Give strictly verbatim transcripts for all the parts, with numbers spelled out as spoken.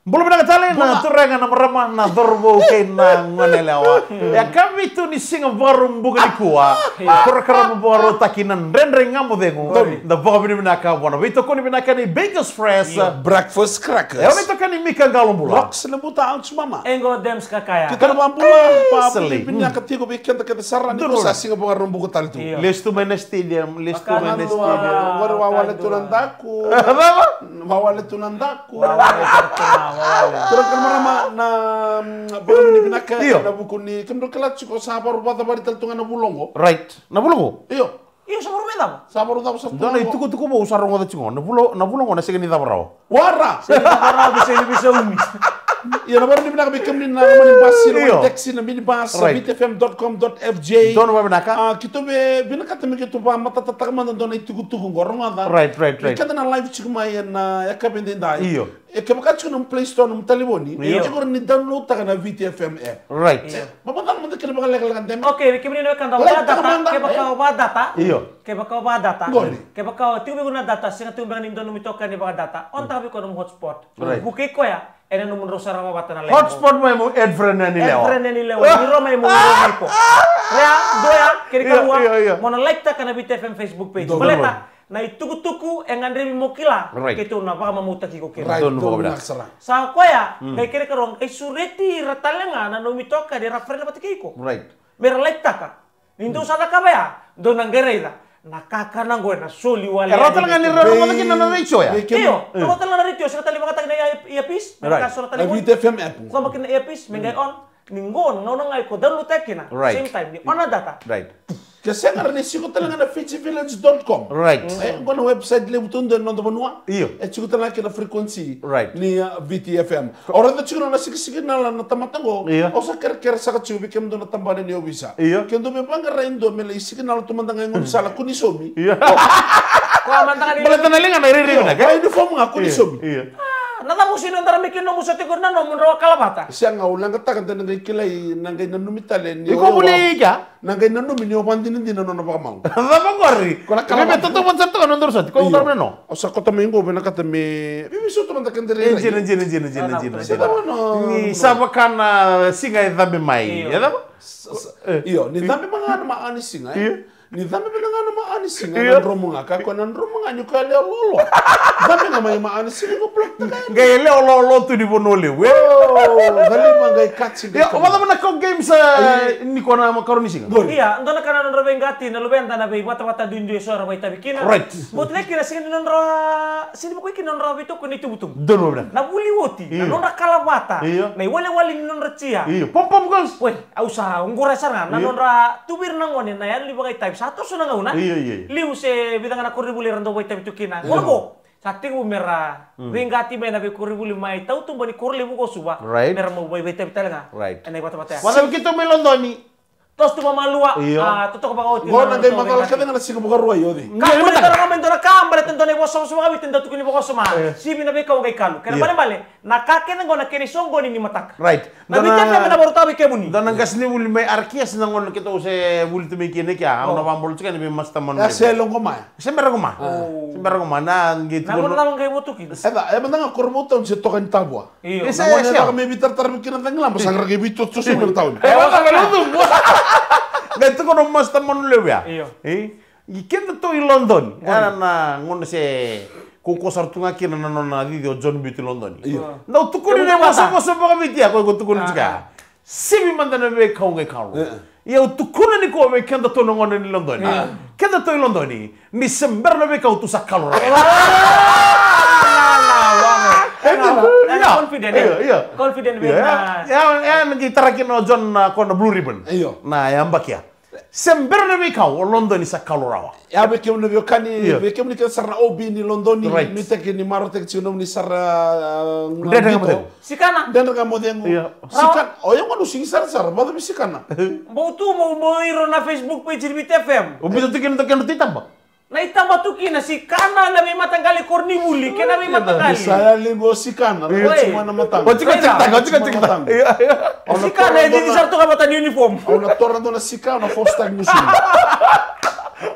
Bula vinaka tale na turaga, na marama, na cauravou kei na goneyalewa. E a ka vitu ni siga Vakaraubuka nikua. Porokaramu vakarautaki na Dredre Ga Mo Cegu. Da vakavinavinaka vua na veitokoni vinaka ni Bakers Fresh. Breakfast crackers. E a veitokani Mika Qalobula. Rocks Lebuta, Ouch Mama. Engo Dems Kakaya. Keitou na vakabula, vakavinavinaka tiko vei keda kece sara ni ko sa siga Vakaraubuka tale tu. Lesu tu mai na stadium, lesu tu mai na stadium. Oqori wawale tu na daku. Vava? Wawale tu na daku. Wawale tu na daku, wawale. Turaga kei na marama, na, mm, vakavinavinaka ena vuku ni kemudrau kila tiko sa vakarau vakacavari tale tu ga na vula oqo. Right. Na vula oqo? Io. Io, sa vakarau mai cava? Sa vakarau cava sa tu ga. Dua na itukutuku vou sa rogoca tiko. Na vula, na vula oqo na sega ni cava rawa. Wara! Sega ni cava rawa, sega ni veisaumi. Io, na vakavinavinaka vei kemuni na loma ni basi, loma ni taxi, na minibus, vitfm dot com dot F J. Dua na vakavinavinaka. A, keitou via vinakata me keitou vakamatatataka mada dua na itukutuku oqo, rogoca. Right, right, right. Vei keda na live tiko mai ena, a, yakavi edaidai. Io. E kevaka tiko nomu Play Store, nomu talevoni, io, tiko ni download taka na V T F M app. Right. Io. Mavacala mada kena vakalekaleka deme. Okay, vei kemuni na wekada, like taka mada, kevaka o vakadata. Io. Kevaka o vakadata. Qori. Kevaka o tiko vei iko na data, sega tiko beka ni dua nomu itokani vakadata. On taka vei iko nomu hotspot. Right. Vukei koya ena nomudrau sarava vata na live. Hotspot mai mo add friend yani lewa. Add friend yani lewa. Ni ro mai mo ro vei iko. Rea, doya, kena ikarua, io, io, io, mo na like taka na V T F M Facebook page. Baleta na itukutuku e gadrevi mo kila, right, keitou na vakamamautaki iko kina. Right, donu, donu, vinaka sara. Sa koya, mm, qai kena ikarua, qai sureti ira tale ga na nomu itokani era friend vata kei iko. Right. Me ra like taka. Ni dou sa cakava ya, dou na qai raica na kakana qo ena soli wale. E rawa tale ga ni ra rogoca kina na retio ya. Io, e rawa tale ga na retio, sega tale ni vakayagataki na ear-, earpiece, me ra ka soli tale ga na V T F M app. Koya kina na earpiece, me qai on. Ni qo na gauna ga iko download-taka kina. Right. Same time ni on na data. Right. Ke sega, ra na siko tale ga na Fiji Village dot com. Right. E, qo na website levu duadua ena noda vanua. Io. E tiko tale ga kina na frequency, right, ni, a, V T F M. O raica tiko na nona sikisikina na tamata qo. Io. Au sa kerekere saka tiko vei kemudou na tabana ni ovisa. Io. Ke dou via vaqara e dua me lai sikinala tu mada ga e gaunisala, kua ni saumi. Io. Koya mada ga ni, baleta na liga na irairai vinaka. Io, uniform ga, kua ni saumi. Io. A, na cava o sega ni dara mai kina nomu sa tiko na nomudrau a kalavata? Sega, au leqataka da na qai kilai, na qai nanumi tale ni iko vuli ika. Na qai nanumi ni o vakadinadina na nona vakamau. Cava qori? Ko na kalava. Veve toto vata sara toka na nodaru soti. Ko na nodaru no. O sa kota mai qo, vinakata me veve sota mada keda rairai. E, jina, jina, jina, jina, jina, jina. Ni sa vaka na siga e cabe mai. Io. E cava? Io, ni cabe mai ga na ma'a ni siga, e? Io. Ni cabe mai ga na ma'a ni siga, io, na dromu ga. Ka koya na dromu ga ni koya lewe lolo. Cabe ga mai ma'a ni siga, ko block. Qai lewe lolo tu ni Vanua Levu, e? O, caliva qai kati, qai kati. Io, o vacava na kau games, e, ni ko na makarau ni siga? Qori. Ia, dua na ka na nodra veiqati na luveda na veivatavata duidui eso era vakaitavi kina. Right. Bau tale kina sega ni nodra, sega ni vukei kina nodra veitokoni na itubutubu. Donu vinaka. Na vuli oti, na nodra kalavata. Io. Na iwalewale ni nodra tia. Io. Pom pom girls. Wei, au sa oqora sara ga na nodra tu vei ira na gone na yalo ni vakaitavi. Sa toso na gauna. Io, io, io. Liu se vica ga na koronivuli era dau vakaitavi tu kina. Io. Qo na qo. Sa tekivu me ra veiqati mai na veikoronivuli mai tautuba ni koro levu ko Suva. Right. Me ra mai vakaitavi tale ga. Right. Ena ivatavata ya. Vacava keitou mai Lodoni? Toso tu vakamalua. Io. A, totoka vakaoti. Qo na qai macala kece ga na siga Vakarauwai, o cei? Ka kua ni taro ga mai dua na ka, baleta dua na ivosavosa vakaviti dau tukuni vakawasoma. E. Sivi na veikau qai kalu. Kena balebale, na ka kece qo na kena isoqoni ni mataka. Right. Na V T F M ena vakarautaka vei kemuni. Dua na qasenivuli mai Arkias na gauna keitou se vuli tu mai kina kea, au na vakabula tiko yani vei Master Manu. E se loqo mai. Se bera ko ma. Se bera ko ma, na qai tu. Na gauna cava qai votu kina? E ca, e mada ga Korovou Town se Toka ni Tavua. Io. E sa, na gauna e sa caka me veitaratara mai kina na cagilaba, sa qai veitotoso mai na tauni. E, vaka me lutu. Qai tukuna o Master Manu levu ya. Io. E? Ni keda tou i Lodoni. Io. Era na gauna se kaukaua sara tu ga kina na nona cici o John Beauty Lodoni. Io. Dau tukuni na ivosavosa vakaviti ya, ko iko tukuna tiko ya. Sivi mada na veikau qai kalu. E. Ia au tukuna nikua vei kedatou na gone ni Lodoni. Io. Kedatou i Lodoni, ni se bera na veikau tu sa kalu rawa. Io, io. Confident, e? Io, io. Confident vei na. Ia, ia, ia, na qai tara kina o John na, ko na Blue Ribbon. Io. Na yabaki ya. Se bera na veikau, o Lodoni sa kalu rawa. Ia, vei kemuni na veiwekani, io, vei kemuni kece sara na O B ni Lodoni, right, nuitaki ni marautaki tiko nomuni sara, a, Dredre Ga Mo Cegu. Sikana. Dredre Ga Mo Cegu. Io. Sikana. O yau qo au sigi sarasara, vacava Sikana? Bau tu, bau, bau iro na Facebook page ni V T F M. O biuta tu kina dua kedra tu itaba. Na itaba tu kina Sikana, na veimataqali koronivuli kei na veimataqali. Sa yali qo Sikana, na, oi, tiko na mataqali. O tiko, tiko, tiko, tiko. Io, io. O Sikana e cici sara toka vata na uniform. Au na tora dua na sika, au na force tag ni sulu.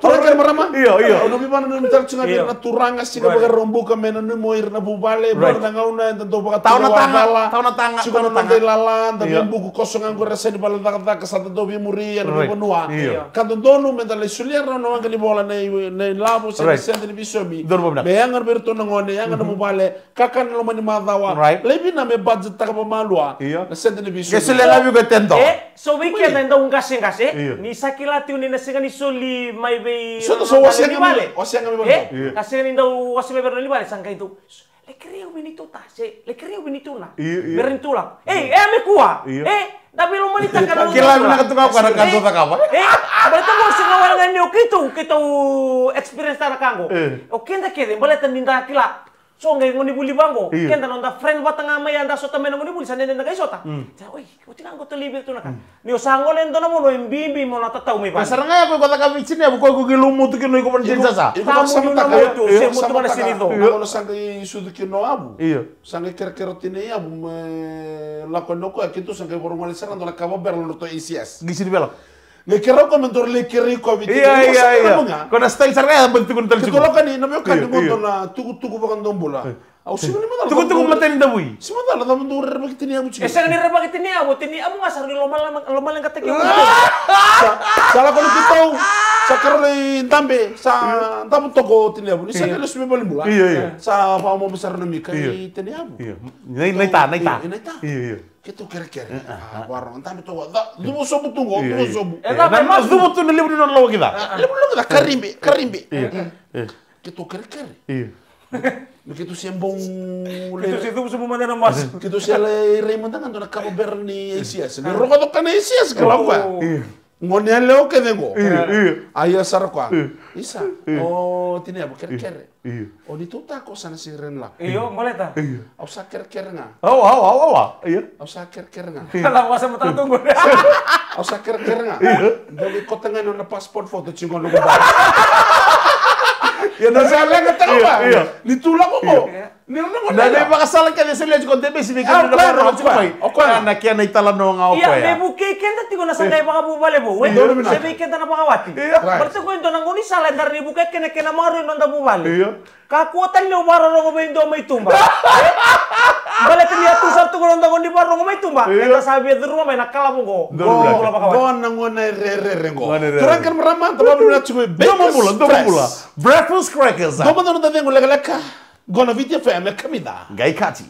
Turaga kei na marama. Io, io. Au na veivakananumi tale tiko ga vei ira na turaga, siga vakarau buka me nanumi o ira na vuvale, ora na gauna eda dau vakatau na taga, tau na taga, tiko na noda ilala, da veibuku koso ga qori, ra sega ni vale cakacaka, sa da dau veimuri ena veivanua. Ka dodonu me da lai solia rau na waqa ni vola, na ilavo se na sede ni veisomi, me yaga vei iratou na gone, yaga na vuvale, kakana loma ni macawa. Laivi na me budget taka vakamalua na sede ni veisomi. Ke solia ga vei iko e ten dola. E so vei keda e dau qaseqase, ni sa kila tiko ni na sega ni soli mai vei, so da so wase ga mai vale. Ka sega ni dau wase mai vei ira na lewe ni vale, sa qai dau, le kerei au vei neitou ta se le kerei au vei neitou na, vei ira ni tu lako. Ei, e me kua. E da veilomanitaka na, kila vinaka tu ga o koya na ka dau cakava. E baleta qo sega wale ga ni o keitou, keitou experience taka na ka qo. O keda kece baleta ni da kila. So qai gone vuli vaqo, keda noda friend vata ga mai, a da sota mai na gone vuli, sa dede da qai sota. Sa oi, oti ga qo, tolei vei tu na ka. Ni o sa gole e dua na vanua e bibi mo na tatau mai vale. Sara ga ya ko iko caka vei Tini Yavu, ko iko qai lomutu kina o iko vana Tini Sasa. Iko vakasamataka. Io, io. Sa qai sucu kina o Avu. Io. Sa qai kerekere o Tini Yavu me lako ni o koya, keitou sa qai voro gole sara na dua na kava bera na nodratou A C S. Qai sini vela. Qai kerei koya me dou lai kerei koya vei Tini Yavu. Io, io, io. Ko na style sara ga ya, bati tukuna tale tiko. Keitou lako yani na veiwekani, qo dua na tukutuku vakadobula. Au sega ni macala. Tukutuku matai ni davui. Sega ni macala, cava dou rerevaki Tini Yavu tiko? E sega ni rerevaki Tini Yavu, Tini Yavu ga sa rui lomaleqataki au. Sa lako ni keitou, sa keirau lai dabe, sa davo toka o Tini Yavu. Ni sa qai lesu mai valenibula, sa vakamomo sara na mika i Tini Yavu. Naita, naita. Naita. Keitou kerekere. Vakarogo, dabe toka, cuva sobu tu qo, cuva sobu. Cuva tu na levu ni nona lawa kina. Levu ni lawa kina, karibe, karibe. Keitou kerekere. Me keitou se bau, keitou se cuva sobu mada na masu. Keitou se lai rai mada ga dua na kava bera ni A C S. Me rogoca o koya na A C S, ka lako koya. Gone yalewa kece qo. A ia sara koya. Isa, o Tini Yavu, kerekere. O neitou ta ko sa na sega ni lako. Io, baleta. Au sa kerekere ga. Au, au, au, au, au. Io. Au sa kerekere ga. Au sa kerekere ga. Dou lai kauta ga na nona passport photo, tiko na noqu bala. Ia na sa leqa taka vua. Ni tu lako qo. Na veivakasala kece e solia tiko o Debesi vei keda na vakarogo tiko mai. O koya na kena italanoa ga o koya. Ia me vukei keda tiko na sa qai vakavuvale vou, e? Se vei keda na vakawati. Baleta ko e dua na gaunisala e dara ni vukei keda kei na maroroi na noda vuvale. Kakua tale ni o vakarorogo vei dua mai tuba. Baleta ni a tu sara tu ko na noda gauna ni vakarorogo mai tuba, eda sa via curuma mai na kalavo qo. Qo na gone rerere qo. Turaga kei na marama, da vakavinavinaka tiko vei Bakers Fresh. Breakfast crackers. Dua mada na noda cegu lekaleka. Qo na Viti F M, e kamica. Qai kati.